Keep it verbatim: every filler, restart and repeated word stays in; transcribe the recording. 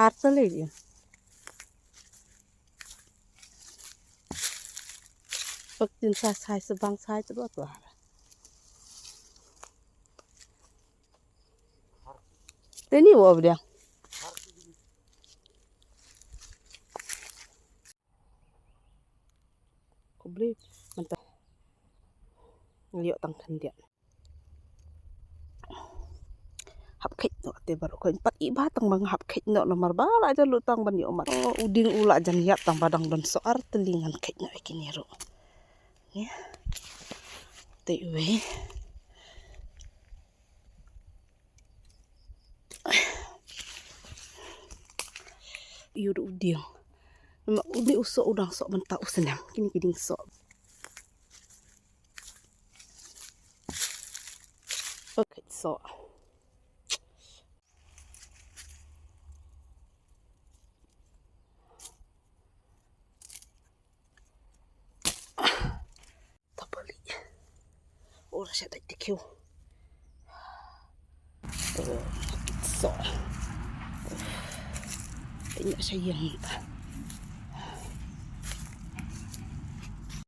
Ar tylli ïa. Pek tin sa sai sa bang sai tu tu. Te ni wa bdiang. Khublei mynta. Ngi ïoh tang khyndiat. Hap kheit noh te baroh, ko pat i ba tang ba nga hap kheit noh namar ba la jan lut tang ban ïoh mat. Oh, u dieng u la jan ïap tang ba dang don soh, ar tylli ngan kheit noh ïa kine ruh. Ïa. Te uwei. Ïoh u dieng. Namar une u soh u dang soh mynta u snem. Kine ki dieng soh. Okay, soh. Tapali. Ora sha dai te kiew. Oh, soh. Ina sha ïeng ta.